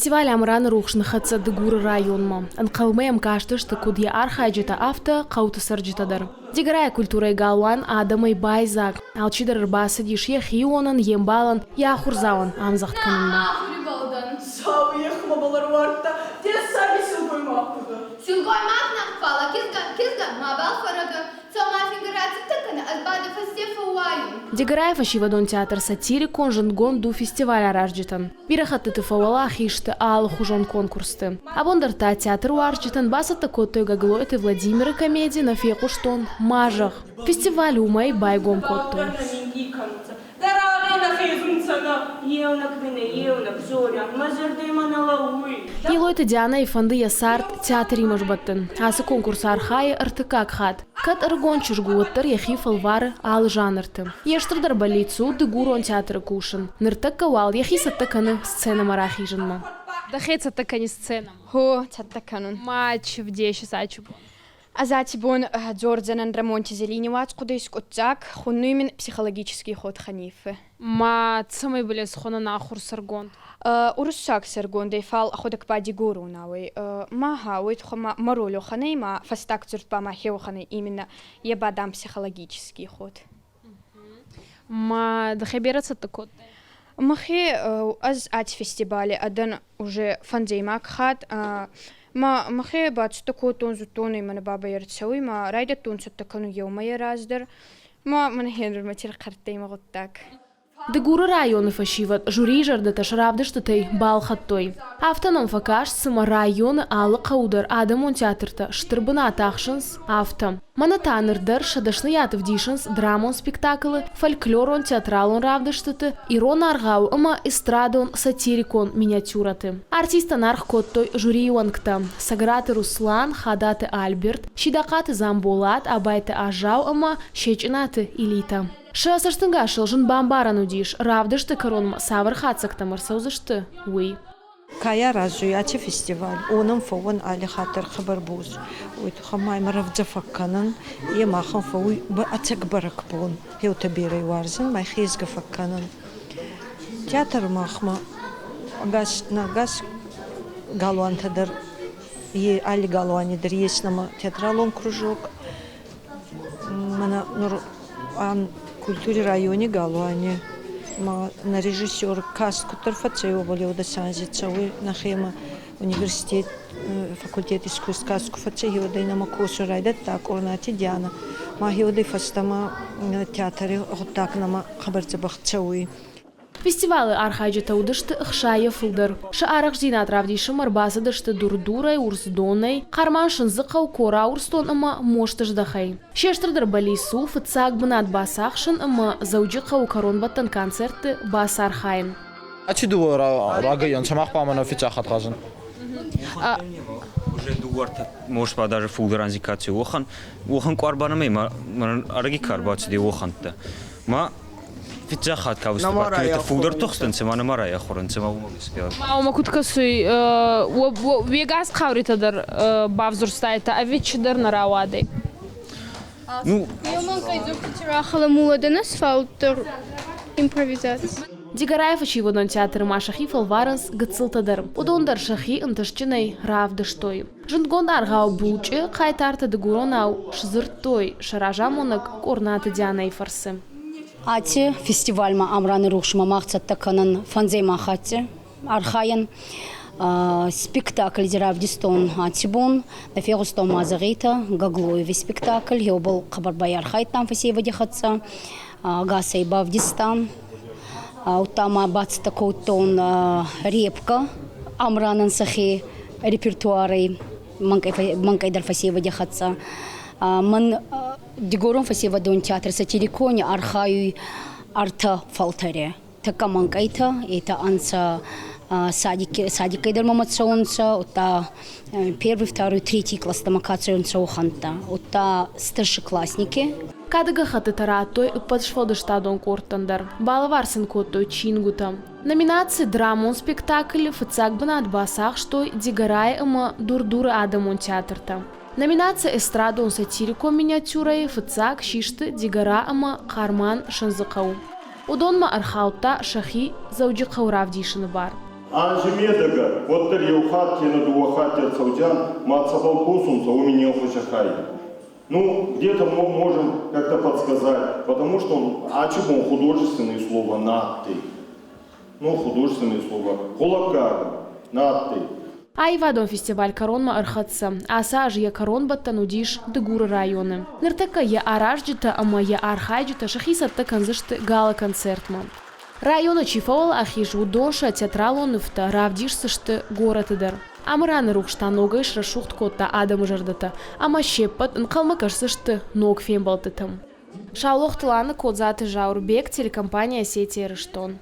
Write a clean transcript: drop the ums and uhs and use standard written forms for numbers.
Фестиваль Амыраны рухс ныххӕццӕ Дыгуры районмӕ. Ӕнхъӕлмӕ йӕм кастысты куыд йӕ архайджытӕ, афтӕ хъӕуты цӕрджытӕ дӕр. Дигорайы культурӕйы галуан адӕмӕй байдзаг. Алчидӕр ӕрбацыдис йӕ хионӕн, йе мбалӕн, йӕ ахуырдзауӕн ӕмдзӕгъд кӕнынмӕ. Силгоймаг нӕ, фӕлӕ кизгӕ, кизгӕ, мабал фӕрӕгӕ, цӕмӕ фингӕрӕцыдтӕ кӕнӕ ӕз ба дӕ фӕсте фӕууайун. Дигорайы фӕсивӕдон театр сатирикон зындгонд у фестиваль аразджытӕн. Бирӕ хӕттыты фӕуӕлахиз сты алыхуызон конкурсты. Абон дӕр та театруарзджытӕн бацӕттӕ кодтой Гаглойты Владимиры комеди «Нӕ фехъуыстон, ма зӕгъ». Фестиваль уымӕй байгом кодтой. Елойты Дианӕйы фӕнды йӕ цард театримӕ сбӕттын. Ацы конкурсы архайы ӕртыккаг хатт. Кӕд ӕрыгон чызг у, уӕддӕр йӕхи фӕлвары алы жанрты. Йе стырдӕр бӕллиц у дыгурон театры кусын. Ныртӕккӕ уал йӕхи цӕттӕ кӕны сценӕмӕ рахизынмӕ. Дӕхе цӕттӕ кӕнис сценӕмӕ? Хо, цӕттӕ кӕнун. Ма чвдешис ачи бон? Ӕз бон дзордзӕнӕн Рамонти Зелини уацхъудӕй скъуддзаг, хуннуй мин психологический ход Ханифы. Ма цӕмӕй былес хонӕн ахур сӕргонд? Уруссаг сӕргондӕй, фал ӕхуӕдӕг ба дигоронауӕй. Ма ха, уой туххӕй ма мӕ роль ма фӕстаг дзурд ба ма хеуӕхӕнӕй именно е ба дам психологический ход. Ма дӕхе берӕ цӕттӕ кодтай? Мӕхе ӕз аци фестивали адӕн уже фӕндзӕймаг хатт ма мӕхе бацӕттӕ кодтон, зудтон ӕй, мӕнӕ бабӕй ӕрцӕуй, ма райдӕдтон цӕттӕ кӕнун еумӕ раздӕр. Ма мӕнӕ хенрмӕ хъӕрттӕй мӕ гъуддаг. Дыгуры районы фӕсивӕд жюрийы зӕрдӕтӕ сӕ равдыстытӕй балхӕдтой. Афтӕ нӕм фӕкаст, цыма районы алы хъӕуы дӕр адӕмон театртӕ стыр бынат ахсынц, афтӕ. Мӕнӕ та ныр дӕр сӕ дӕсныйад ӕвдисынц драмон спектаклы, фольклорон-театралон равдыстыты, ирон аргъау ӕмӕ эстрадон-сатирикон миниатюрӕты. Артисттӕн аргъ кодтой жюрийы уӕнгтӕ Цӕгӕраты Руслан, Хадаты Альберт, Сидахъаты Дзамболат, Абайты Азау ӕмӕ Сечъынаты Илитӕ. Сӕ цӕстӕнгасыл зын бамбарӕн уыдис, равдысты кӕронмӕ цавӕр хатдзӕгтӕм ӕрцӕудзысты, уый. Кӕй аразуй аци фестиваль, уонӕн фӕууӕн алли хатт дӕр хъӕбӕр боз. Уой туххӕй ма имӕ рӕвдзӕ фӕккӕнӕн, е махӕн фӕууй ӕцӕг бӕрӕгбон. Еутӕ берӕ уарзӕн, ма хезгӕ фӕккӕнӕн. Театр махмӕ ӕгас нӕ ӕгас галуантӕ дӕр, алли галуани дӕр ес нӕмӕ театралон кружок. Мӕнӕ нур ан культури райони галуани ма нӕ режиссер каст куддӕр фӕцӕй, уобӕл еу-дӕс анзи цӕуй нӕхемӕ университет факультет искусств каст ку фӕцӕй, гьеуӕдӕй нӕмӕ косун райдӕдта Къорнати Диана. Ма гьеуӕдӕй фӕстӕмӕ театри гъуддаг нӕмӕ хъӕбӕр дзӕбӕх цӕуй. Фестивалы архайджытӕ уыдысты ӕхсайӕ фылдӕр. Сӕ арӕхстдзинад равдисынмӕ ӕрбацыдысты Дур-Дурӕй, Урсдонӕй, Хъарман-Сындзыхъӕу, Кора-Урсдон ӕмӕ Мостыздӕхӕй. Се стырдӕр бӕллиц у фыццаг бынат бацахсын ӕмӕ Дзӕуджыхъӕуы кӕронбӕттӕн концертты бацархайын. Ачи дыууӕ рагӕйӕн цӕмӕ хъуамӕ нӕ фиццаг хатт гъазын? Уже дууӕртӕ может ба даже фулдӕр анзи кӕци уохан уохан къуар ба нӕмӕ ма ӕрӕги ка ӕрбацуди уохӕнттӕ. Ма фиццаг хатт ка выступать кӕнетӕ, фулдӕр тухстӕнцӕ ма нӕма райахур ӕнцӕ ма уомӕ гӕсгӕ. Ма уомӕ куд кӕсуй, уегас хъауритӕ дӕр бавзурстайтӕ ӕви чидӕр нӕ рауадӕй? Ну, Рахаламуладан асфальт импровизаци. Дигорайы фӕсивӕдон театры ма сӕхи фӕлварынц гыццылтӕ дӕр. Уыдон дӕр сӕхи ӕнтыстджынӕй равдыстой. Зындгонд аргъау Булчъы хъайтартӕ дыгуронау сдзырдтой сӕ разамонӕг Къорнаты Дианӕйы фӕрцы. Аци фестивальмӕ Амраны рухсмӕ мах цӕттӕ кӕнӕн фӕндзӕймаг хатти архайӕн. Спектакль равдистон аци бон, нӕ фегъустон ма зӕгъетӕ Гаглоеви спектакль, еубал хъӕбӕр байархайдтан фӕсевӕди хӕццӕ, ӕгасӕй бавдистан. Удта ма бацӕттӕ кодтон репка Амранӕн сӕхе репертуарӕй мӕнкъӕйдӕр фӕсевӕди хӕццӕ. Мӕн Дигорон фӕсевӕдон театр сатирикони архайуй ӕртӕ фӕлтӕри. Тӕккӕ мӕнкъӕйтӕ, етӕ ӕнцӕ садиккӕй дӕр мӕмӕ цӕунцӕ, удта первый, второй, третий класстӕмӕ ка цӕунцӕ, уӕхӕнттӕ, удта старшеклассники. Кады гӕххӕттытӕ радтой ӕппӕт сфӕлдыстадон къордтӕн дӕр. Балӕвар сын кодтой чингуытӕ. Номинаци «Драмон спектакль» фыццаг бынат бацахстой Дигорайы ӕмӕ Дур-Дуры адӕмон театртӕ. Номинаци «Эстрадон сатирикон миниатюрӕ-йы фыццаг систы Дигора ӕмӕ Хъарман-Сындзыхъӕу. Уыдонмӕ ӕрхаудта сӕхи Дзӕуджыхъӕуы равдисыны бар. Анзи медӕгӕ уӕддӕр еу хатт кенӕ дууӕ хатти ӕрцӕудзиан, ма цӕбӕл косунцӕ, уоми не нхусӕ хай. Ну, где-то мы можем как-то подсказать, потому что он, ачибон художественные слова на «ты». Ну, художественные слова. Гъулӕггаг, на «ты». Аивадон фестиваль кӕронмӕ ӕрхӕццӕ. Ацы аз йӕ кӕронбӕттӕн уыдис Дыгуры районы. Ныртӕккӕ йӕ аразджытӕ ӕмӕ йӕ архайджытӕ сӕхи цӕттӕ кӕндзысты гала-концертмӕ. Районы чи фӕуӕлахиз, уыдон сӕ театралон нывтӕ равдисдзысты горӕты дӕр. Амыраны рухс та ногӕй срӕсугъд кодта адӕмы зӕрдӕтӕ ӕмӕ се ппӕт ӕнхъӕлмӕ кӕсдзысты ног фембӕлдтытӕм. Саулохты Лана, Кодзаты Зауырбег, телекомпания «Осетия Ирыстон».